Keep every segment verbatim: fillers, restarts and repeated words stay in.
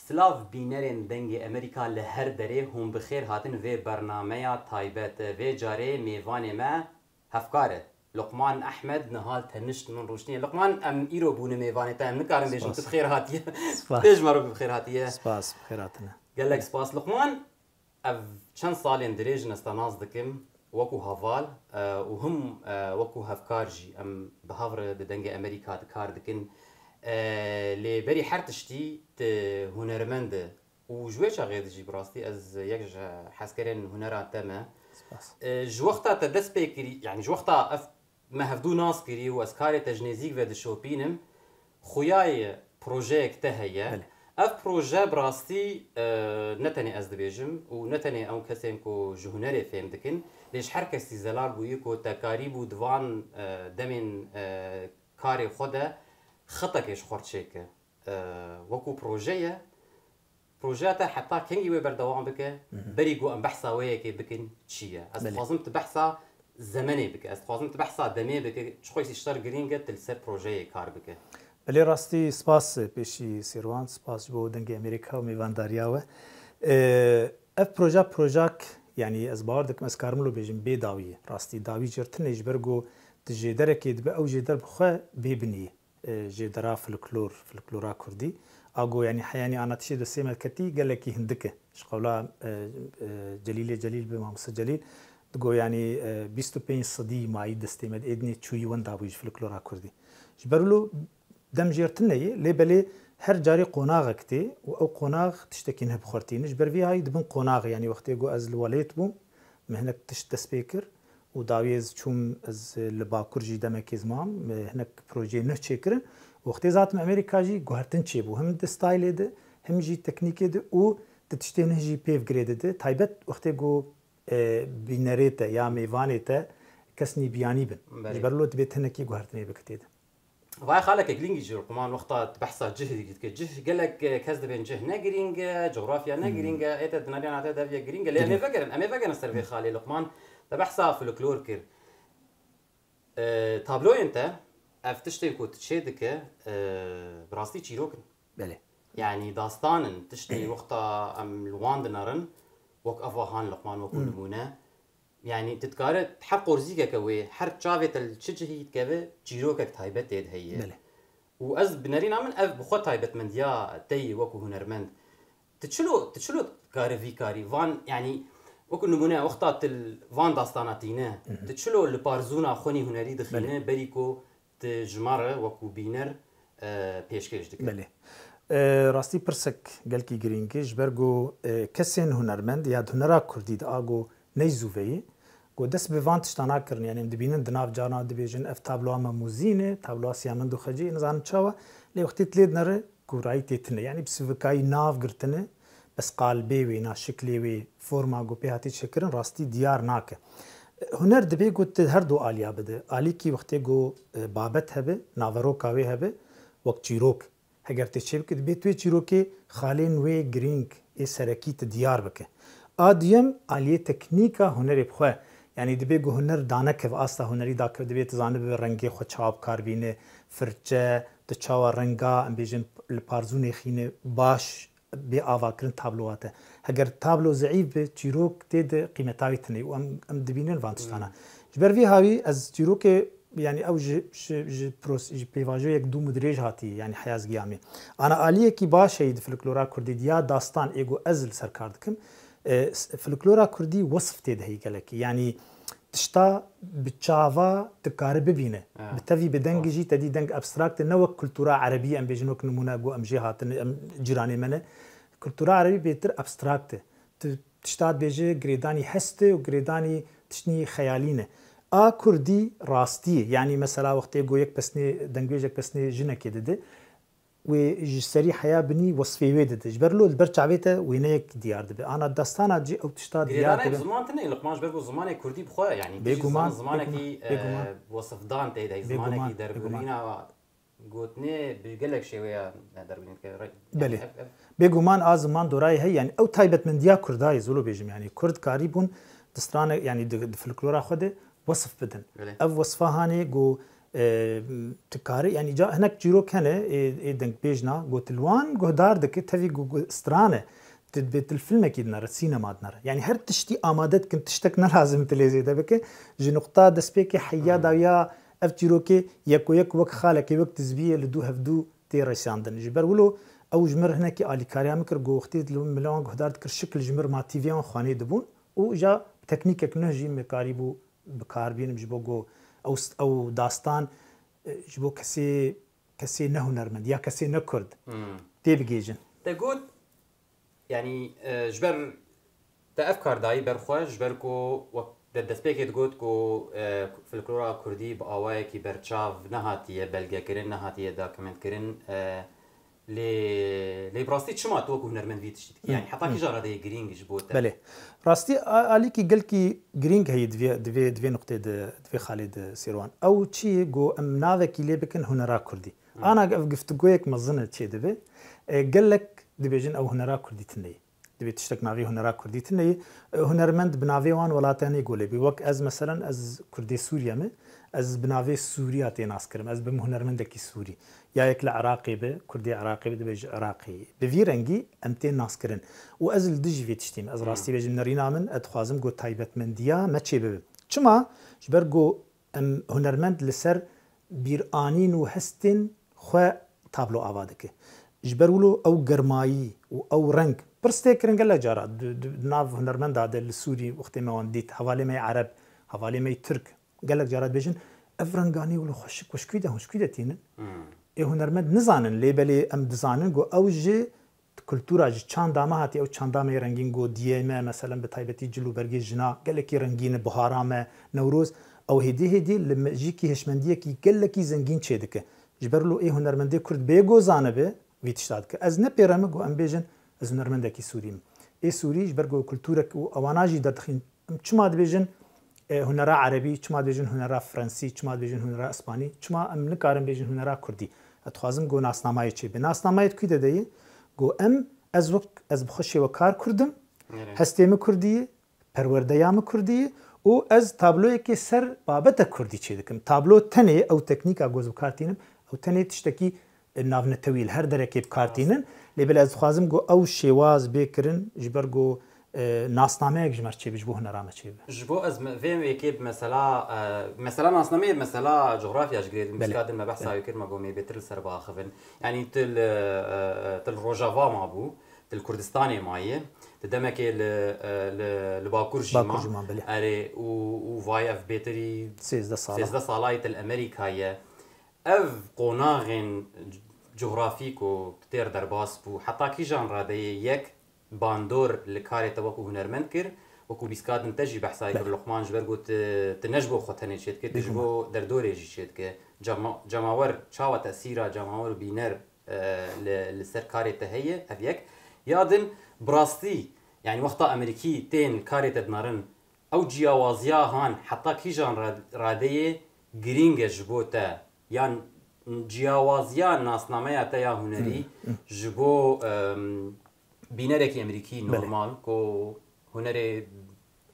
Silav bînerên Dengê Amerîka li her derê, hûn bi xêr hatin vê bernameya taybet. Vê carê mêvanê me hevkar e. Luqman Ehmed, niha tenişt min rûştiniye. Luqman, em îro bûne mêvanê te, em nikarin bêjin tu bi xêr hatiye. Spas. Bêj me ro bi xêr hatiye. Spas, bi xêr hatine. Gelek spas Luqman. Ev çend salên dirêj in ez te nas dikim, wekû heval, e, û him, e, wekû hevkar jî em bi hev re di Dengê Amerîka di kar dikin. E, lê berî her tiştî tu hunermend e. Û ji wê çaxê de jî bi rastî ez yek ji hezkerên hunera te me. Spas. E, ji wexta te dest pê kirî, yanî ji wexta ev me hevdû nas kirî û ez karê te ji nêzîk ve dişopînim, xuya ye projeyek te heye. Belê. Ev proje bi rastî, e, ne tenê ez dibêjim û ne tenê ew kesên ku ji hunerê fêm dikin, lê ji her kesî zelal bûyî ku te karîbû di van, e, demên, e, karê xwe de xetekê ji xwe re çêke. E, wekû proje ye. Projeya te heta kengî wê berdewam bike? Hı hı. Berî ku em behsa wê yekê bikin çi ye? Ez Belê. dixwazim tu behsa zemenê bike. Ez dixwazim tu behsa demê bike. Çi xweyî îşler girîng e, tu li ser projeyê kar bike. Belê rastî spas pêşî Sêrwan, spas ji bo Dengê Amerîka û mêvandariya we. Ee, ev proje, projak, yanî ez bawer dikim, ez karim lo bêjim bê dawî ye. Rastî dawî jêr tune ji ber ku tu jêderekê dibe, ew jêder bi xwe bê binî ye. E, jêdera folklor, folklora kurdî. A go, yanî, heyanî ana tiştê destê me ketî gelekî hindik e. Ji qewla, e, e, Celîlê Celîl bi, Mamoste Celîl, digo, yanî, e, bîst û pênc sedî mayî destê me, êdinê çûyî wenda bûyî ji folklora kurdî. Ji ber wilo dem jêr tune ye, lê belê her carê qonaxek tê û ew qonax tiştekî nuh bi xwe re tîne. Ji ber vî hayî dibin qonaxê, yanî wextê ku ez li welêt bûm, min hinek tişt dest pê kir û dawiyê ez çûm, ez li Bakur jî demekê ez mam, min hinek projeyê nuh çêkirin. Wextê ez hatim Amerîka jî guhertin çêbû. Him di staylê de, him jî teknîkê de û di tiştê nuh jî pêv girê dide. Taybet wextê ku, e, bînerê te ya mêvanê te kesnî biyanî bin. Belê. Ji ber wilo dibê tu hinekî guhertinê bike tê de. Vay xaleke girîngî jî Luqman, wexta tu behsa cih dike. Cih gelek, e, kes dibên cih ne girîng e, cografya ne girîng e, ê te dinariyan te deviye girîng e. Lê em ê vegerin, em ê vegerin ser vê xalê Luqman. Te behsa folklor kir. E, tabloyên te, ev tiştên ku tu çê dike, e, bi rastî çîrok in. Belê. Yanî dastan in, tiştê wexta em li wan dinerin, wek eva han Luqman, wekû nimûne. Yanî tu dikare her qorzîkeke wê, her çavê te li çi cihî dikeve, çîrokek taybet tê de heye. Belê. Û ez bi nerîna min ev bi xwe taybetmendiya te yî wekû hunermend. Tu çilo, tu çilo dikare vî karî? Van, yanî wekû nimûne wexta tu li van dastana tîne, tu çilo li parzûna xwenî hunerî dixîne, Belê. berî ku tu ji me re wekû bîner, e, pêşkêş dike? Belê. E, rastî pirsek gelkî girîng e, ji ber ku, e, kesên hunermend ya di hunera kurdî de a ku neyzûveyî, ku dest bi van tişta nakirin, yanî em dibînin di nav carna dibêjin, ev tabloa me Mûzîn e, tabloa Siyamend û Xecê, nizanim çawa, lê wextê tu lê dinere, kûrayî tê tune. Yanî bi sivikayî nav girtine, bes qalbê wê, na şiklê wê, forma ku pê hatî çêkirin, rastî diyar nake. Huner dibê ku tu her du aliya bide. Alîkî wextê ku, e, babet hebe, naveroka wê hebe, wek çîrok. Heger tê çêbike, dibê tu yê çîrokê xalên wê girîng ê serekî tu diyar bike. A duyem, aliyê teknîka hunerê bi xwe. Yanî dibê ku huner danekeve, asta hunerî dakeve, dibê tu zanibe rengê xwe çawa bi kar bîne, firçe, tu çawa renga, em bêjin, li parzûnê xîne baş bê avakirin tabloa te. Heger tablo zeîf be, çîrok tê de qîmeta wî tune ye û em, em dibînin van tiştana. Hmm. Ji ber vî hawî ez çîrokê, yanî ew ji, ji, ji pros-, ji pêvajoyek dûm û dirêj hatiye, yanî Heyaz Giyamî. Ana aliyekî baş heye di folklora kurdî de ya dastan ê ku ez li ser kar dikim, e, s-, folklora kurdî wesf tê de heye gelekî. Yanî tişta bi çava dikare bibîne. Ha. Bi tevî bi deng Baş. jî te dî deng abstrakt e, ne wek kultura erebî, em bêjin wek nimûne ku em jê hatine, em cîranê me ne. Kultura erebî bêtir abstrakt e. Tu tişta dibêje girêdanî hest e û girêdanî tiştnî xeyalî ne. A kurdî rastî ye. Yanî mesela wextê ku yek pesnê, dengvêjek pesnê jinekê dide, wê ji serî heya binî wesfê wê dide. Ji ber lo li ber çavê te wêneyek diyar dibe. Ana dastana cî ew tişta diyar Girêdanê dibe. Ziman tune ye, Luqman, ji ber ku zimanê kurdî bi xwe, yanî tu jî Bêguman, dizan zimanekî, bêguman, e, bêguman. wesifdan tê de, Bêguman, zimanekî bêguman. derbirîna gotinê bi gelek şêweya derbirîn dike. Re-, Belê. yanî ev, ev Bêguman a ziman dorayê heye, yanî ew taybetmendiya kurda ye, zolo bêjim, yanî kurd karîbûn di strane, yanî di, di folklora xwe de wesif bidin. Belê. Ev wesfa hanê ku, E, tu karî, yanî ca hinek çîrok hene, ê, ê dengbêjna, got li wan guhdar dike, tevî gu-, gu-, stran e. Tu dibê tu li filmekî dinere, sînema dinere. Yanî her tiştî amade dikin, tiştek ne lazim tu lê zêde bike. Ji nuqta destpêkê heya Hmm. dawiya ev çîrokê yeko yek wek xalekê, wek tizbiyê li dû hevdû tê reşandin. Ji ber wilo ew ji mir hinekî alîkariya min kir, got wextê li min wan guhdar dikir, şikil ji mir ma T V'yan xwanê dibûn û ja bi teknîkek nuh jî min karîbû bi kar bînim ji bo ku ew st-, ew dastan, e, ji bo kesê, kesê ne hunermend ya kesê ne kurd Hmm. tê bigêjin. Te got, yanî, e, ji ber te ev kar dayî ber xwe, ji ber ku wek te destpêkê digot ku, e, folklora kurdî bi awayekî berçav nehatiye belgekirin, nehatiye dokumentkirin, e, Lê, lê bi rastî çima tu wekî hunermend vî tiştî dikî? Hmm, Yanî heta hmm. kîjan redeyê girîng ji bo te? Belê. Rastî a-, alîkî gelkî girîng heye di vê, di vê, di vê nuqtê de, di vê xalê de Sêrwan. Ew çi ye ku em navekî lê bikin hunera kurdî. Hmm. Ana ev giftugoyek mezin e çêdibe. E, gelek dibêjin ew hunera kurdî tune ye. Divê tiştek navê hunera kurdî tune ye. E, hunermend bi navê wan welatan ê golê bî. Wek ez, meselen, ez kurdê Sûriye me, ez bi navê Sûriya tê nas kirim. Ez bim hunermendekî Sûrî. Ya yek li Iraqê be, kurdê Iraqê be, dibê ji Iraqê. Bi vî rengî em tên nas kirin. Û ez li dijî vê tiştî me. Ez Hmm. rastî bêjim, nerîna min, ez dixwazim ku taybetmendiya me çê bibe. Çima? Ji ber ku em hunermend li ser bîranîn û hestên xwe tablo ava dike. Ji ber wilo ew germayî û ew reng pirs tê kirin gelek cara. Di, di, di nav hunermenda de li Sûrî wextê me wan dît, hevalê me yê Ereb, hevalê me yê Tirk, gelek cara dibêjin, ev renganî wilo xweşik, xweşkî de, xweşkî de tînin. Hmm. Ê hunermend nizanin, lê belê em dizanin ku ew ji kultura, ji çanda me hatiye, ew çanda me yê rengîn ku diyê me, meselen, bi taybetî cil û bergê jina, gelekî rengîn e, buhara me, Newroz, ew hêdî hêdî li me-, jîkî hişmendiyekî gelekî zengîn çêdike. Ji ber lo ê hunermendê kurd bê ku zanibe, vî tişta dike. Ez ne pêre me ku em bêjin, ez hunermendekî Sûrî me. Ê Sûrî ji ber ku kulturek û ewana jî derdixîn, em çima dibêjin, e, hunera erebî, çima dibêjin hunera frensî, çima dibêjin hunera ispanî, çima em nikarin bêjin hunera kurdî? Ez dixwazim ku nasnamayê çêbe. Nasnamayê di kû de de ye? Ku em, ez wek, ez bi xwe şêwekar kurd im, Nere? hestê min kurdî ye, perwerdeya min kurdî ye û ez tabloyekê ser babeta kurdî çêdikim. Tablo tenê ew teknîka ku ez bi kar tînim, ew tenê tiştekî e, navnetewî li her derekê bi kar tînin. Lê belê ez dixwazim ku ew şêwaz bê kirin, ji ber ku, e, nasnameyek ji me re çêbe, ji bo hunera me çêbe. Ji bo ez me-, vê yekê bi mesela, e, mesela nasnameyê, mesela cografya ji girê din Belê. Bîska din me behsa Belê. Wê kir, me got em ê bêtir li ser biaxivin. Yanî tu li, e, e, tu li Rojava mabû, tu li Kurdistanê mayî, tu demekê li, e, li, li Bakur jî Bakur ma. jî ma, belê. Erê, û, û vay ev bêtirî Sêzdeh sala. sêzdeh sala ye tu li Amerîka ye. Ev qonaxên cografî ku têr derbas bû, heta kîjan radeyê yek bandor li karê te wekû hunermend kir, wekû bîska din te jî behsa kir, Belê. Luqman, ji ber ku tu, tu ne ji bo xwe tenê çêdike, tu ji Bêguman. bo derdorê jî çêdike. Cema-, cemawer, çawa tesîra cemawer û bîner, e, li, li ser karê te heye, ev yek. Ya din, bi rastî, yanî wexta Amerîkî tên li karê te dinarin, Ew ciyawaziya han heta kîjan ra-, radeyê girîng e ji bo te? Yan ciyawaziya nasnameya te ya hunerî Hmm, hmm. ji bo, em, bînerekî Amerîkî Belê. normal ku hunerê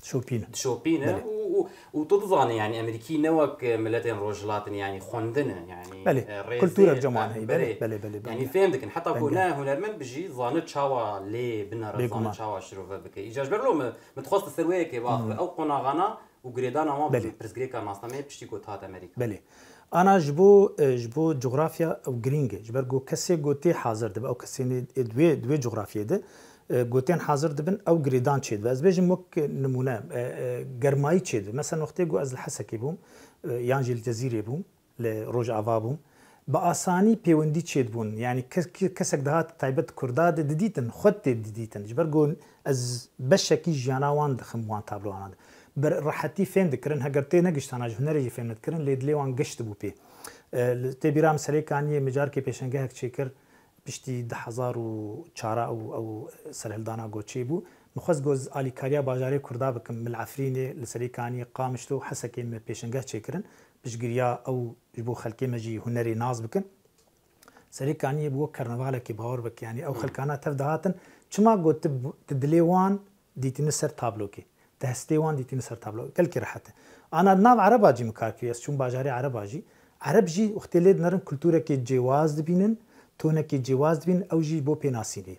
Şopîn e. dişopîne Belê. û, û, û tu dizanî, yanî Amerîkî ne wek miletên rojhilat in, yanî xwendin e, yanî, Belê. e, rêzê, Kulturek cem wan e, heye. Belê, belê. belê, belê, belê. Yanî Belê. fêm dikin. Heta ku Belê. ne hunermend bijî, zanir çawa lê binere, Bêguman. zanir çawa şirove bike. Îca ji ber lo me Min dixwest li ser wê yekê biaxive. Hmm. Ew qonaxana û girêdana wan bi Belê. pirsgirêka nasnameyê piştî ku dihat Amerîka. Belê. Ana ji bo, e, ji bo cografya ew girîng e. Ji ber ku kesê ku tê hazir dibe, ew kesê nê, e, di wê, di wê cografyê de, e, ku tên hazir dibin, ew girêdan çêdibe. Ez bêjim wek nimûne, e, e, germayî çêdibe. Mesela wextê ku ez li Hesekê bûm, e, yan jî li Cezîrê bûm, li Rojava bûm, bi asanî pêwendî çêdibûn. Yanî kes-, ke-, kesek dihat taybet Kurda de didîtin, xwe tê didîtin. Ji ber ku ez beşekî jiyana wan dixim wan tablowana de. Bi rehetî fêm dikirin, heger tê negiştana ji hunerê jî fêm nedikirin, lê dilê wan giştibû pê. E, li, tê bîra min Serê Kaniyê me carkê pêşengehek çêkir, piştî du hezar û çar ew, ew serhildana goçê bû. Min xwest ku ez alîkariya bajarê Kurda bikim, min li Efrînê, li Serê Kaniyê, Qamişlo û Hesekê me pêşengeh çêkirin. Piştgiriya ew ji bo xelkê me jî hunerê nas bikin. Serê Kaniyê bi wek karnavalekê bawer bike, yanî ew Hmm. xelkana tev dihatin. Çima got tu, tu dilê wan dîtîne ser tablokê? Destê wan dîtîne ser tablo. Gelkî rehet e. Ana di nav Ereba jî min kar kiriye. Ez çûm bajarê Ereba jî. Ereb jî wextê lê dinerin kulturekê cêwaz dibînin, tonekê cêwaz dibînin, ew jî bo pênasînê.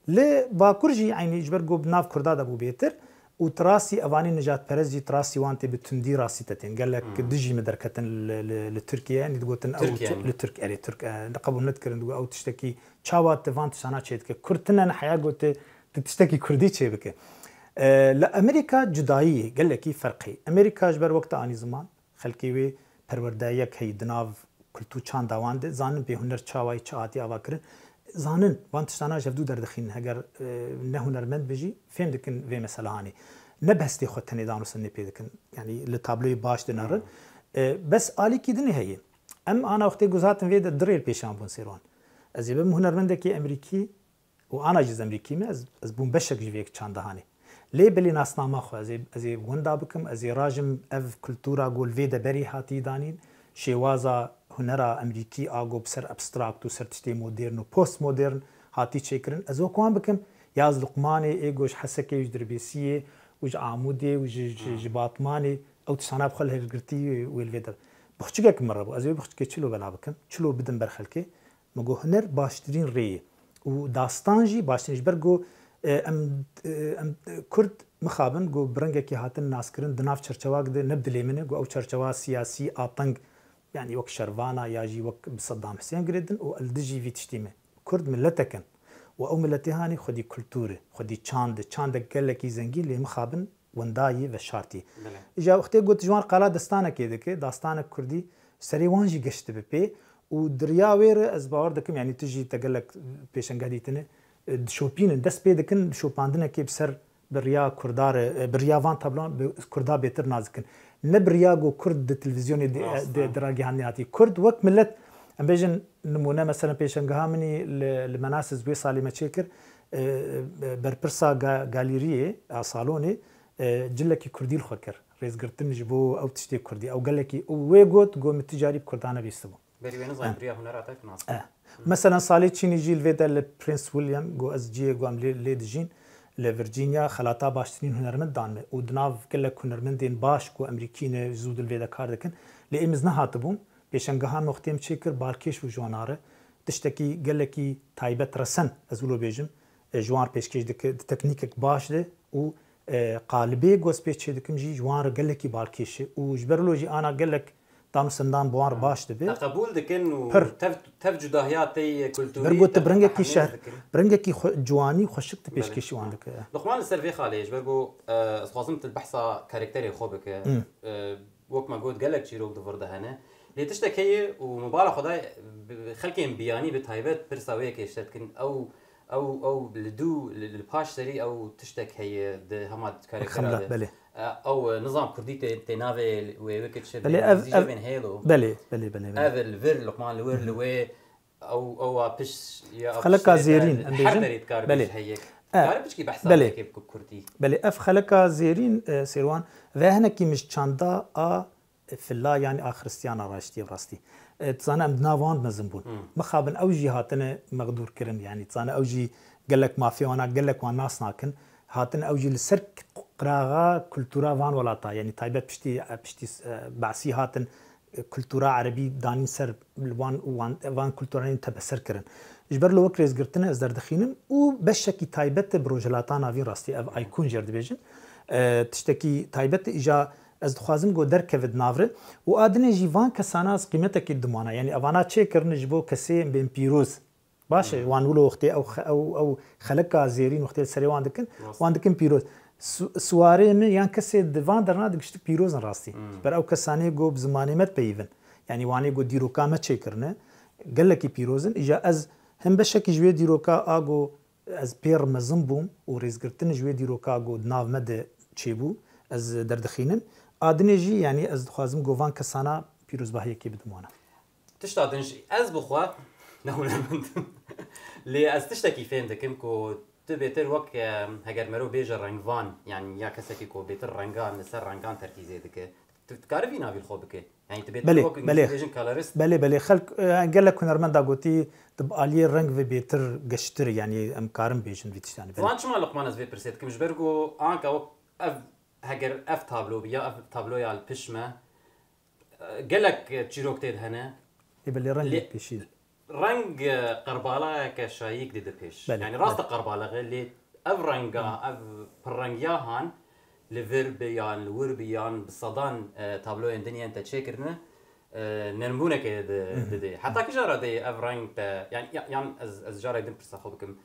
Li Bakur jî eynî ji ber ku bi nav Kurda de bû bêtir û tu rastî evanî nijadperest jî tu rastî wan tê bi tundî rastî te tên. Gelek Hmm. dijî min derketin li, li, li Tirkiye, eynî digotin ew Tirkiye tu- mi? li Tirk, erê Tirk, e, qebûl nedikirin, digo ew tiştekî çawa tu van tiştana çêdike. Kurd tine ne heya got tu, tu tiştekî Kurdî çêbike. E, li Amerîka cudayî ye, gelekî ferqê. Amerîka ji ber wek te anî ziman, xelkê wê perwerdeyek heyî di nav kultûr çanda wan de, zanin bê huner çawayî çi hatî ava kirin. Zanin, van tiştana ji hevdû derdixînin. Heger, e, ne hunermend be jî, fêm dikin vê meselehanê. Ne bi hestê xwe tenê danûstinê pê dikin. Yanî li tabloyê baş dinerin. Hmm. E, bes alîkî dinê heye. Em ana wextê ku hatin vê de du rê li pêşan bûn Sêrwan. Ez ê bim hunermendekî Emerîkî, û ana jî ez Emerîkî me, ez, ez bûm beşek ji vê çandehanê. Lê belê nasnama xwe ez ê, ez ê winda bikim, ez ê rajim ev kultura ku li vê de berî hatî danîn, şêwaza hunera Emerîkî a ku bi ser abstrakt û ser tiştê modern û postmodern hatî çêkirin, ez wek wan bikim, ya ez Luqmanê ê ku ji Hesekê û ji Dirbêsiyê û ji Amûdê û ji, ji, Hmm. ji Batmanê ew tiştana bi xwe li hilgirtî wê li vê de. Buxçikek min re bû, ez ê wê buxçikê çilo bela bikim, çilo bidim ber xelkê. Min got, huner baştirîn rê ye. Û dastan jî baştirîn, ji ber ku, e, em, e, em, e, Kurd mixabin ku bi rengekî hatin naskirin di nav çerçewak de ne bi dilê min e, ku ew çerçewa siyasî a teng, yanî wek şervana ya jî wek bi Saddam Husên girêdin û li dijî vî tiştî me. Kurd miletek in. Û ew miletê hanî xwedî kultur e, xwedî çand e, çandek gelekî zengîn lê mixabin wendayî veşartî. Belê. Îja wextê got ji wan qala destanekê dike, dastanek kurdî, serê wan jî geştibe pê û di riya wê re ez bawer dikim, yanî tu jî te gelek pêşengeh dîtine, e, dişopînin, dest pê dikin şopandinekê bi ser bi riya kurda re, e, bi riya van tabloan bi kurda bêtir nas dikin. Ne bi riya ku kurd di televîzyonê di, Rast di, e. di ragihandinê hatî. Kurd wek milet, em bêjin nimûne, mesela pêşengeha min î li, li Menasis wê salê me çêkir, e, e, berpirsa ga-, galîriyê, a salonê, e, cilekî kurdî li xwe kir. Rêzgirtin ji bo ew tiştê kurdî. Ew gelekî, û wê got, got, min tu carî bi kurdan nebîstibû. Berî wê nizam Eh. biriya hunera te nas. Eh. Mesela salê çînî jî li vê de li Prince William, got ez cihê ku em lê, lê dijîn, li Virginia xelata baştirîn hunermend dan me. Û di nav gelek hunermendên baş ku Emerîkî ne zû di li vê de kar dikin. Lê êmiz nehatibûn. Pêşengeha me wextê em çêkir, balkêş bû ji wana re. Tiştekî gelekî taybet resen, ez wilo bêjim, e, ji wan pêşkêş dike, di teknîkek baş de û, e, qalibê ku ez pê çê dikim jî ji wan re gelekî balkêş e. Û ji ber wilo jî ana gelek dan û sendan bi wan re baş dibe. Te qebûl dikin û Pir. tev, tev cudahiya te yê kulturî Ber got te tu bi rengekî hemêz şer, dikin. bi rengekî xwe, ciwanî, xweşik tu Belê. pêşkêşî wan dike. Luqman, li ser vê xalê, ji ber ku, e, ez xwazim tu behsa karakterê xwe bike. Hmm. E, wek me got, gelek çîrok di vir de hene. Lê tiştek heye û min bala xwe da bi, bi xelkên biyanî bi taybet pirsa wê yekê ji te dikin. Ew, ew, ew li dû, li, li paş serî ew tiştek heye di hema karakteran Xemla, de. belê. E, ew, e, nizam kurdî tê, tê navê wê wekî çi Belê, dê, ev, dizî ev, jevên hêlo. belê, belê, belê, belê. Ev li vir, Luqman li wir, li wê, ew, ew a piş, ya Xeleka piş zêrîn, em her bêjin. derê dikar Belê. bêj heyek. E, Dikar piçkî behsa belê. vekê bi kurdî. Belê, ev xeleka zêrîn, e, Sêrwan, ve hinekî min ji çanda a filla, yanî a xiristiyana raştî bi rastî. E, tu zane em di nav wan mezin bûn. Hmm. Mixabin ew jî hatine mexdûr kirin, yanî tu zane ew jî gelek mafê wana, gelek wan nas nakin. Hatine ew jî li ser qiraxa kultura van welata, yanî taybet piştî, piştî, e, Basî hatin, e, kultura erebî danîn ser li wan û wan, van kulturanên tebeser kirin. Ji ber li wek rêzgirtine ez derdixînim û beşekî taybet e bi Rojhilata Navîn rastî ev aykon jê re dibêjin. E, tiştekî taybet e îja ez dixwazim ku derkeve di nav re û a dinê jî van kesana ez qîmetekî didim wana. Yanî evana çêkirine ji bo kesê em bên pîroz. Baş e, Hmm. wan wilo wextê ew xe-, ew, ew xeleka zêrîn wextê li serê wan dikin, Rast. wan dikin pîroz. Su-, siwarê min yan kesê di van derna digiştik pîroz in rastî. Hmm. Ji ber ew kesanê ku bi zimanê me dipeyivin. Yanî wanê ku dîroka me çêkirine, gelekî pîroz in. Îja ez him beşekî ji wê dîroka a ku ez pê re mezin bûm û rêzgirtin ji wê dîroka ku di nav me de çêbû, ez derdixînim. A dinê jî, yanî ez dixwazim ku van kesana pîrozbahiyekê bidim wana. Tişta din jî ez bi xwe ne hunermend im. Lê ez tiştekî fêm dikim ku tu bêtir wek, em, heger mero bêje rengvan, yanî ya kesekî ku bêtir rengan, li ser rengan terkîzê dike. Tu dikarî vî navî li xwe bike? Yanî tu bêtir Belê, wek belê. Îngilîzî bêjin colorist. Belê, belê. Xelk, e, gelek hunermenda gotî tu bi aliyê reng ve bêtir geştir, yanî em karin bêjin vî tiştanî. Belê. Zilan çima Luqman ez vê pirsê dikim? Ji ber ku anka wek ev, heger ev tablo bi ya ev tabloya li piş me, Gelek çîrok tê de hene. Ê belê rengek pêşî. Reng qerbalayeke şayîk dide pêş. Belê, yanî rast e qerbalexê, lê ev renga, ev pirrengiya han li vir bi yan li wir bi yan bi sedan e, tabloyên din yên te çêkirine, e, nermbûnekê di- didê. Heta kîjan re dê ev reng te, yanî ya- yan ez, ez carek din pirsa xwe bikim,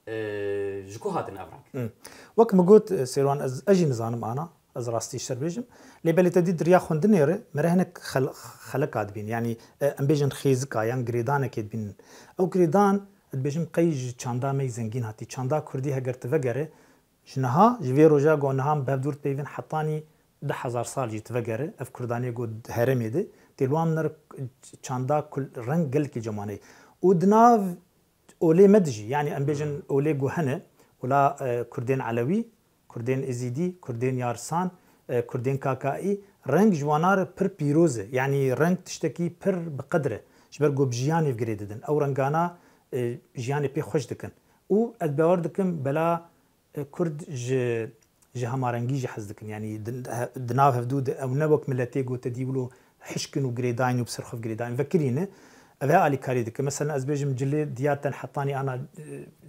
e, ji ku hatin ev reng? Wek min got, e, Sêrwan, ez, ez jî nizanim ana, ez rastî şer bêjim. Lê belê te dî di riya xwendinê re, me re hinek xel- xeleka dibîn. Yanî e, em bêjin xêzika yan girêdanekê dibînin. Ew girêdan, dibêjim qey ji çanda me yî zengîn hatî. Çanda kurdî heger tu vegere, ji niha, ji vê roja ku niha em bi hev dûr dipeyvin hetanî du hezar sal jî tu vegere, ev kurdanê ku di herêmê de, tê li wan min re çanda kul reng gelekî cemaneyî. Û di nav olê me de jî, yanî em bêjin olê ku hene, ola e, kurdên elewî, kurdên êzîdî, kurdên yarisan, e, kurdên kakaî, reng ji wana re pir pîroz e. Yanî reng tiştekî pir bi qedir e. Ji ber ku bi jiyanê ve girê didin. Ew rengana e, jiyanê pê xweş dikin. Û ez bawer dikim bela e, kurd ji ji hemarengî jî hez dikin. Yanî di- he- di nav hevdû de ew ne wek miletê ku te dî wilo hişk in û girêdayîn û bi ser xwe ve girêdayîn. Vekirî ne. Ev he alîkarî dike. Mesela ez bêjim cilê diya ten hetanî ana e,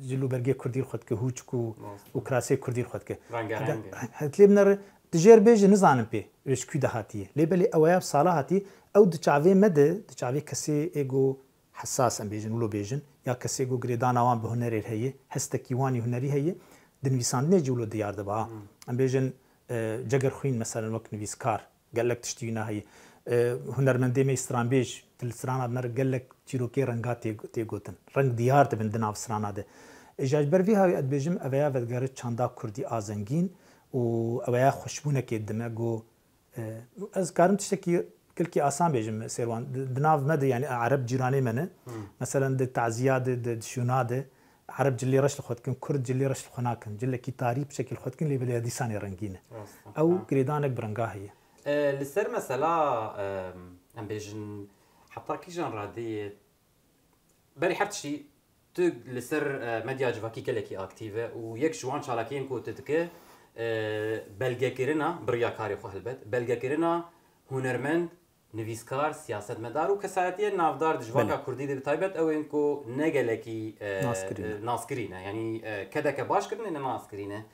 cil û bergê kurdî li xwe dike, hûçk û û kirasê kurdî li xwe dike. Rengareng e. Heta lê binere, tu jê re bêjî nizanim pê ji kû de hatiye. Lê belê ew ya bi sala hatiye, ew di çavê me de, di çavê kesê ê ku hesas, em bêjin, wilo bêjin, ya kesê ku girêdana wan bi hunerê re heye, hestekî wan yê hunerî heye, di nivîsandinê jî wilo diyar dibe. Ha. Em bêjin, e, Cegerxwîn, meselen, wek nivîskar, gelek tiştî wîna heye. E, hunermendê me stranbêj, tu li strana me re gelek çîrokê renga tê, tê gotin. Reng diyar dibin di nav strana de. Îja ji ber vî hawî ez dibêjim, eveya vedigere çanda kurdî a zengîn û eveya xweşbûnekê dime ku, e, ez karim tiştekî gelkî asan bêjim, Sêrwan. Di, di nav me de, yanî ereb cîranê me ne. Meselen di taziya de, di, di şûna de, ereb cilê reş li xwe dikin, kurd cilê reş li xwe nakin. Cilekî tarî bi şekil xwe dikin, lê belê ya dîsanê rengîn e. Rast e. Ew girêdanek bi renga heye. E, li ser mesela, e, em bêjin, heta kîjan radeyê, berî her tiştî tu li ser, e, medya civakî gelekî aktîf e û yek ji wan çalakiyên ku tu dike, e, belgekirina, bi riya karê xwe helbet, belgekirina hunermend, nivîskar, siyasetmedar û kesayetiyên navdar di civaka kurdî de bi taybet ew ên ku ne gelekî, e, naskirî ne. E, naskirî ne. Yanî, e, kedeke baş kirine ne naskirî ne.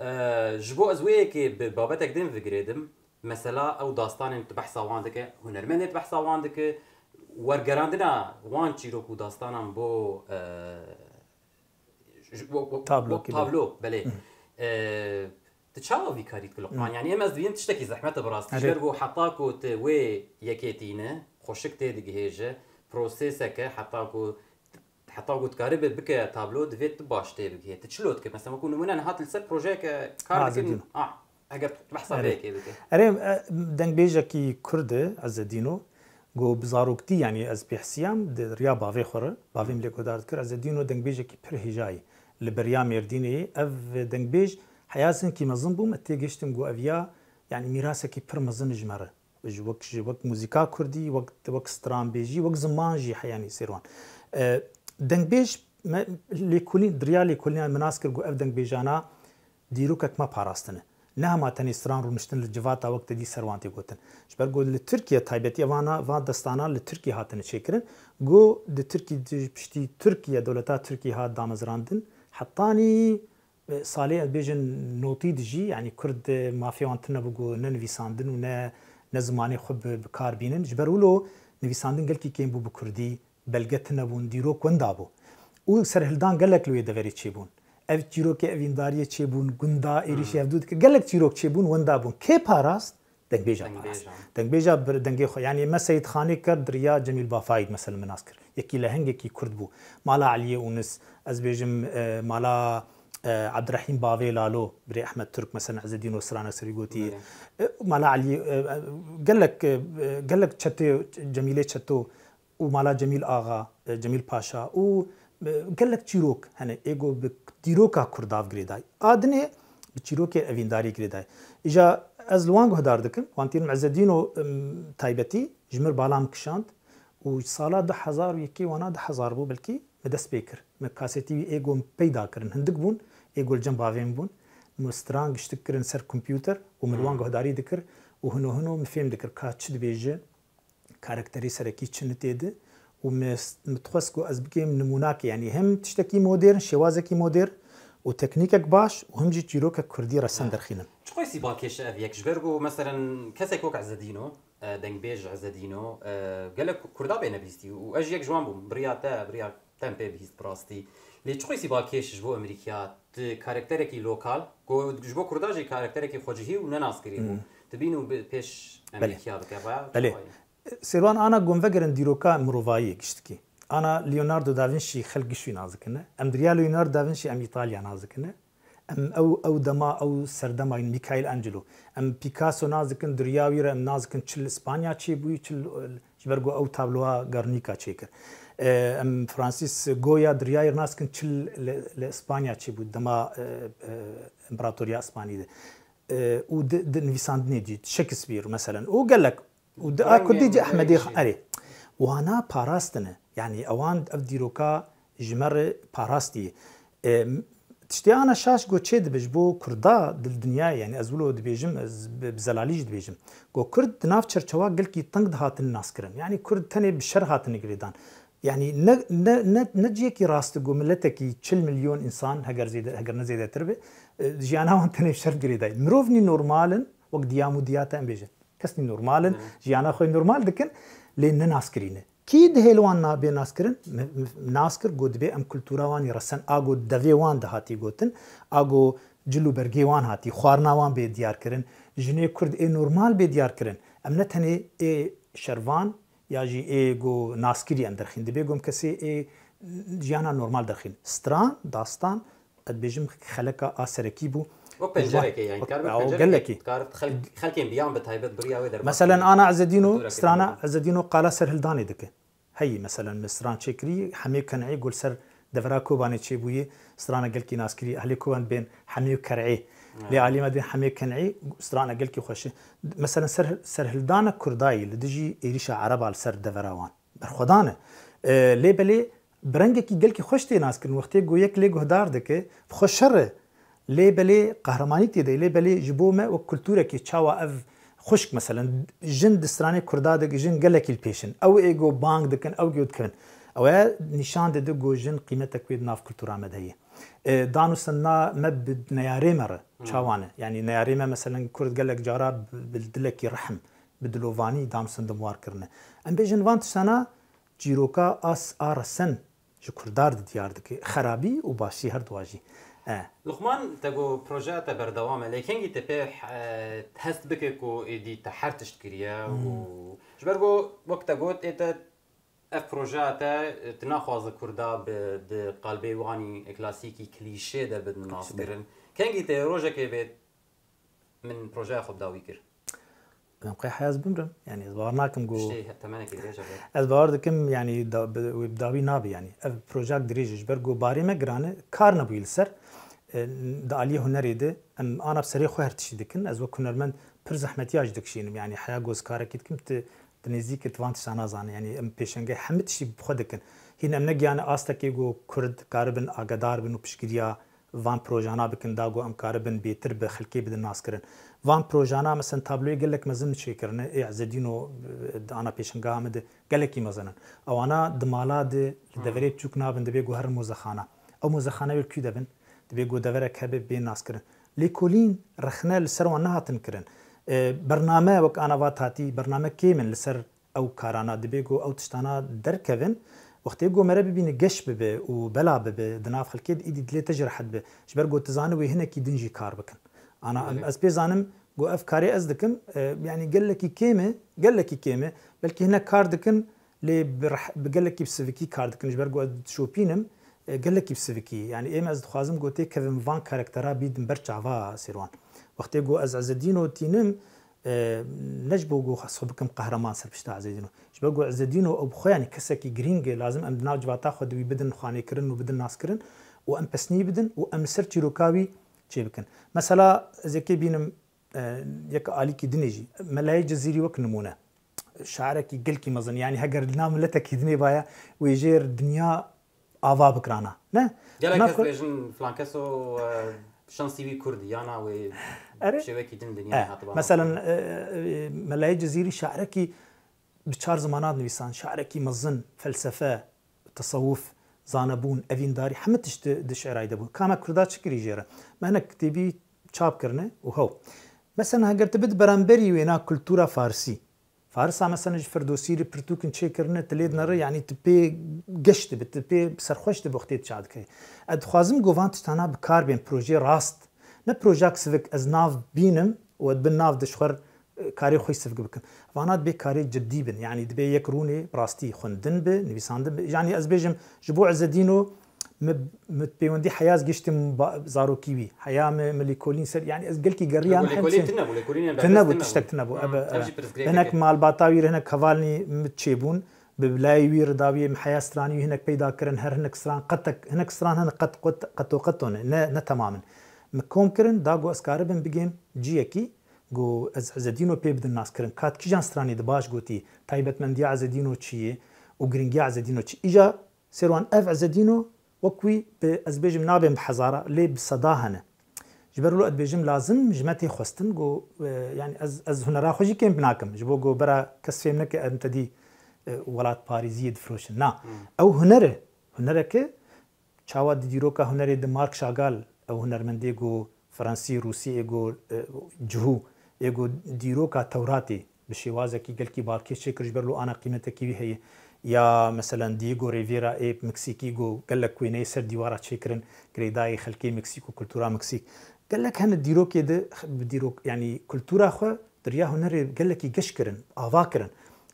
E, ji bo ez wê yekê bi babetek din vigirêdim, mesela ew dastanên tu behsa wan dike, hunermendê tu behsa wan dike, wergerandina wan çîrok û dastanan bo, e, ji- bo- bo- Tablo bo- gibi. Tablo, belê. E, tu çawa vî karî dikî Luqman? Yanî em ez dibînim tiştekî zehmet e bi rastî. Erê. Ji ber ku heta ku tu wê yekê tîne, xweşik tê digihêje, proseseke heta ku heta ku dikaribe bike tablo, divê tu baş tê bigihê. Tu çilo dike? Mesela wekû nimûne niha tu li ser projeyeke kar Ha, dikî. Zedîno. Ah, eger tu behsa Erê. vê yekê bike. Erê, e, dengbêjekî kurd e, Ezedîno, ku bi zaroktî, yanî ez pêhsiyam, di riya bavê xwe re, bavê min lê guhdar dikir, Ezedîno dengbêjekî pir hêja ye. Li beriya Mêrdînê ye. Ev dengbêj heya zinkî mezin bû, me têgihiştin ku ev ya, yanî mîrasekî pir mezin ji me re. Ji wek, ji wek muzîka kurdî, wek, wek stranbêjî, wek ziman jî heyanî Sêrwan. E, dengbêj me lêkolîn, di riya lêkolîna min nas kir ku ev dengbêjana dîrokek me parastine. Ne hema tenê stran rûniştin li civata wek te dî ser wan tê gotin. Ji ber ku li Tirkiye taybetiya vana, van destana li Tirkiye hatine çêkirin. Ku di Tirkiye, di piştî Tirkiye, dewleta Tirkiye hat damezrandin. Hetanî e, salê, ez bêjin, notî de jî, yanî kurd, e, mafê wan tune bû ku ne nivîsandin û ne, ne zimanê xwe bi, bi kar bînin. Ji ber wilo nivîsandin gelkî kêm bû bi kurdî, belge tune bûn, dîrok wenda bû. Û serhildan gelek li wê deverê çêbûn. Ev çîrokê evîndariyê çêbûn, gunda êrîşî Hmm. hevdû dikir. Gelek çîrok çêbûn, wenda bûn. Kê parast? Dengbêja Dengbêja. parast. Dengbêja bir dengê xwe. Yanî me Seyîd Xanê kir di riya Cemîl Bafayî, mesela, min nas kir. Yekî lehengekî kurd bû. Mala Eliyê Ûnis, ez bêjim, e, mala, e, Abdurrahîm Bavê Lalo, birê Ehmed Turk, mesela, Ezedîno stranek serî gotî. Belê. E, mala Eliyê, e, e, gelek, e, gelek çetê, Cemîlê Çeto, û mala Cemîl Axa, e, Cemîl Paşa û, e, gelek çîrok hene ê ku bi dîroka kurda ve girêdayî. A dinê bi çîrokê evîndarî girêdayî. Îja ez li wan guhdar dikim, wan tînim Ezedîno, em, taybetî ji mir bala min kişand û sala du hezar û yekê wana du hezar bû belkî me dest pê kir. Me kasetî wî ê ku min peyda kirin hindik bûn, ê ku li cem bavê min bûn. Min stran giştik kirin ser kompûter û min li wan Hmm. guhdarî dikir û hino hino min fêm dikir ka çi dibêje. karakterê serekî çi nitê di û me s-, min dixwest ku ez bikêm nimûnakê, yanî hem tiştekî modern, şêwazekî modern û teknîkek baş û hem jî çîrokek kurdî resen derxînim. Çiqoy sî balkêş e ev yek? Ji ber ku, meselen, kesek wek Ezedîno, e, dengbêj Ezedîno, e, gelek Kurda bêne bihîstî û ez jî yek ji wan bûm. Bi riya te, bi riya te min pê bihîst bi rastî. Lê çiqoy sî balkêş ji bo Amerîkiya, tu karakterekî lokal, ku ji bo Kurda jî karakterekî xwecihî û nenaskirî bû. Hmm. Tu bîn û bi pêş Belê. Amerîkiya bike, vaya Belê. Çawa ye? Sêrwan, ana ku em vegerin dîroka mirovayiyê giştikî. Ana Leonardo da Vinci xelk giş wî nas dikine. Em di riya Leonardo da Vinci em Îtalya nas dikine. Em ew, ew dema, ew serdema yin Michelangelo. Em Picasso nas dikin, di riya wî re em nas dikin çi li Spanya çêbûyî, çi li, ji ber ku ew tabloya Guernica çêkir. E, em Francis Goya di riya wî re nas dikin çi li, li, li Spanya çêbû, dema, e, e, Împaratoriya Îspanî de. E, û di, di nivîsandinê dî, Shakespeare, meselen. Û gelek Û di a Rengên kurdî ci Ehmedê rengên Xan, erê. Wana parastine. Yanî ewan ev dîroka ji me re parastî. E, tiştê ana şaş go çê dibe ji bo Kurda di dinyayê, yanî ez wilo dibêjim, ez bi, bi zelalî jî dibêjim. Go Kurd di nav çerçewa gelkî teng de hatine naskirin. Yanî Kurd tenê bi şer hatine girêdan. Yanî ne, ne, ne, ne cihekî rast e go miletekî çil milyon însan, heger zêde, heger ne zêdetir be, e, jiyana wan tenê bi şer girêdayî. Mirov nî normal in, wek diyam û diyata em bêjin. Kes nî normal in, Hı hı. jiyana xwe normal dikin, lê ne naskirî ne. Kî dihêl wan na-, bê naskirin? Mi, mi, nas kir, got, dibê em kultura wan ê resen, a got devê wan de hatî gotin, a got cil û bergê wan hatî, xwarina wan bê diyar kirin, jinê Kurd ê normal bê diyar kirin. Em ne tenê ê şervan ya jî ê got naskirî em derxîn, dibê got em kesê ê jiyana normal derxîn. Stran, dastan, ez dibêjim xeleka a serekî bû. Wek pencerekê, yani, Wek, kar bi ya, o pencerekê, gelekî. Kar xel-, xelkên biyan bi taybet bi riya wê derbas Meselen, bikin. Ana Ezedîno, Kultura strana kirin. Ezedîno qala serhildanê dike. Heyî, meselen, min stran çêkirî, Hemê Ken'î, got, ser devera Kobanê çêbûyî, strana gelkî naskirî, ehlê Koban bên Hemê Ker'ê. Lê alî me dibên Hemê Ken'î, strana gelkî xweş e. Meselen, ser, serhildana Kurdayî li dijî êrîşa Ereba li ser devera wan. Berxwedan e. E, lê belê bi rengekî gelkî xweş tê naskirin. Wextê ku yek lê guhdar dike, bi xwe şer e. Lê belê qehremanî tê de, lê belê ji bo me wek kulturekî çawa ev xwişk, meselen, jin di stranê Kurda de jin gelekî li pêş in. Ew ê ku bang dikin, ew ku dikevin. Ew ê nîşan dide ku jin qîmetek wê di nav kultura me de heye. E, danûsandina me bi neyarê me re çawa ne? Yanî neyarê me, meselen, Kurd gelek cara bi, bi dilekî rehm, bi dilovanî danûsandin war kirine. Em bêjin van tiştana çîroka a s-, a resen ji Kurdar de diyar dike. Xerabî û başî her duwa jî. E. Luqman, te got projeya te berdewam e. Lê kengî te pê, e, hest bike ku êdî te her tişt kiriye û Hmm. ji ber ku wek te got, ê te ev projeya te, e, tu naxwaze Kurda bi, di qalbê wanî klasîkî, klîşê de bidin naskirin. Kengî te rojekê bê min projeya xwe bi dawî kir. Em qey heya ez bimrim. Yanî ez bawer nakim ku Tiştê he-, temenekê dirêj e. Ez bawer dikim, yanî da, bi, wê bi dawî nabe, yanî. Ev projek dirêj e, ji ber ku barê me giran e, kar nebûyî li ser. E, di aliyê hunerê de, em ana bi serê xwe her tiştî dikin. Ez wek hunermend pir zehmetiya jî dikişînim. Yanî heya ku ez karekî dikim, tu, tu nêzîkî tu van tişta nazane. Yanî em pêşengê hemî tiştî bi xwe dikin. Hîn em negiyane astekê ku Kurd karibin agadar bin û piştgiriya van projana bikin, da ku em karibin bêtir bi xelkê bidin naskirin. Van projana, mesela, tabloyê gelek mezin çêkirine, ê Ezedîno, e, di ana pêşengeha me de gelekî mezin in. Ewana di mala de li Hmm. deverê biçûk nabin, dibê ku herin mozexana. Ew mozexane wê li kû de bin? Dibê ku deverek hebe bê naskirin. Lêkolîn, rexne li ser wan nehatin kirin. E, bername, wek ana va tatî, bername kêm in li ser ew karana, dibê ku ew tiştana derkevin, wextê ku mere bibîne geş bibe û bela bibe di nav xelkê de, îdî dilê te jî rehet be. Ji ber ku tu zanî wê hinekî din jî kar bikin. Ana em, Belê. ez pê zanim ku ev karê ez dikim, e, yanî gelekî kêm e, gelekî kêm e. Belkî hinek kar dikin, lê bi reh-, bi gelekî bi sivikî kar dikin. Ji ber ku ez dişopînim, e, gelekî bi sivikî. Yanî êm ez dixwazim ku têkevim van karaktera bîdim ber çava Sêrwan. Wextê ku ez Ezedîno tînim, e, ne ji bo ku ez xwe bikim qehreman ser pişta Ezedîno. Ji bo ku Ezedîno ew bi xwe, yanî kesekî girîng e, lazim em di nav civata xwe de wî bidin xwanêkirin û bidin naskirin û em pesnî bidin û em li ser çîroka wî çêbikin. Mesela ez yekê bînim, e, yek alîkî dinê jî, Melayê Cezîrî wek nimûne. Şairekî gelkî mezin, yanî heger li nav miletekî dinê baya, wê jêr dinya ava bikirana. Ne? Gelek Dina kes ku- dibêjin filan keso, e, şansî wî Kurd, yana wê Erê? şêwekî din dinyayê E, hatiba. Mesela, e, e, Melayê Cezîrî şairekî Bi çar zimanan dinivîsan, şarekî mezin, felsefe, tesewuf, zanebûn, evîndarî, hemî tişt di, di şi'rayî de bû. Kame Kurda çi kirî jê re? Me hinek kitêbî çap kirine û hew. Mesela heger tu bid beramberî wêna kultura farisî. Farisa mesela ji Firdosî re pirtûkin çêkirine, tu lê dinere, yanî tu pê geş dibi, tu pê serxweş dibi wextê tu çap dikirî. Ez dixwazim ku van tiştana bi kar bên, projeyê rast. Ne projak sivik ez nav bînim û ez bin nav de ji xwe karê xwe sivik bikim. Vana dibê karê cidî bin. Yanî dibê yek rûnê bi rastî xwendin bi, nivîsandin bi. Yanî ez bêjim ji bo Ezzedîno min, min pêwendî heya ez giştim ba-, zarokî wî. Heya min, min lêkolîn ser, yanî ez gelkî geriya Lêkolîn tune bû, lêkolîn Tune bû, tiştek tune bû. Hmm, Ebe, ev ebe. Jî pirsgirêk Hinek e. Malbata wî re hinek hevalnî min çêbûn. Bi bilayê wî re dawiyê min heya stranî wî hinek peyda kirin, her hinek stran qetek, hinek stran hinek qet, qet, qetoqeto ne, ne, ne temam in. Min kom kirin, da ku ez karibim bigêm ciyekî, ku ez Ezzedîno pê bidin naskirin. Kat kîjan stranî di baş gotî, taybetmendiya Ezzedîno çi ye û giringiya Ezzedîno çi? Îja Sêrwan ev Ezzedîno wek wî bi, ez bêjim nabên bi hezara, lê bi seda hene. Ji ber wilo ez dibêjim lazim ji me tê xwestin ku, e, yanî ez, ez hunera xwe jî kêm nakim. Ji bo ku bera kes fêm neke em tedî, e, welatparêziyê difiroşin. Na, Hmm. ew huner e. Hunereke çawa di dîroka hunerê di Mark Chagall, ew hunermendê ku Fransî, Rûsî ê ku, e, cihû, ê ku dîroka Tewratê bi şêwazekî gelkî balkêş çêkir, ji ber lo ana qîmetekî wî heye. Ya, meselen, Diego Rivera ê Meksîkî ku gelek wêneyê ser dîwara çêkirin, girêdayî xelkê Meksîk û kultura Meksîk. Gelek hene dîrokê de, bi dîrok, yanî kultura xwe di riya hunerê gelekî geş kirin, ava kirin.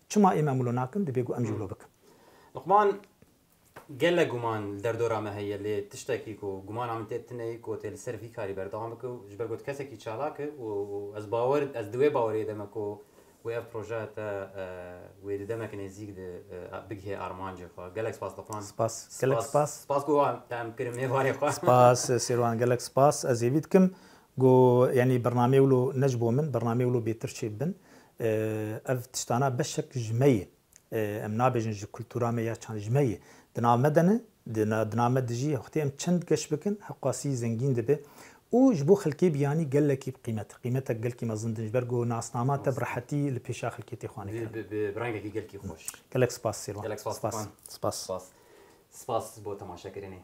Çima ê me em wilo nakin, dibê ku em jî wilo bikin. Luqman, gelek guman li derdora me heye, lê tiştekî ku gumana min tê tune ye ku tê li ser vî karî berdewam bike û ji ber ku tu kesekî çalak e û, û ez bawer, ez di wê baweriyê de me ku wê ev projeya te, e, wê di demek nêzîk de, e, bigihê armancê xwe. Gelek spas Luqman. Spas. Gelek spas. Spas ku te em kirin mêvanê xwe. Spas, Sêrwan, gelek spas. Ez hêvî dikim ku, yanî, bernameyê wilo ne ji bo min, bernameyê wilo bêtir çêbibin. E, ev tiştana beşek ji me ye. E, em nabêjin ji kultura me ya çand, ji me ye. Di nav me de ne, di na-, di nav me dijî, wextê em çend geş bikin, heqasî zengîn dibe. Û ji bo xelkê biyanî gelekî bi qîmet. Qîmetek gelkî mezin din, ji ber ku nasnama te bi rehetî li pêşa xelkê tê xwanekirin. Bi, bi, bi, bi rengekî gelkî xweş. Gelek spas, Sêrwan. Gelek spas, Spas. Spas. Spas. Spas bo temaşekirinê.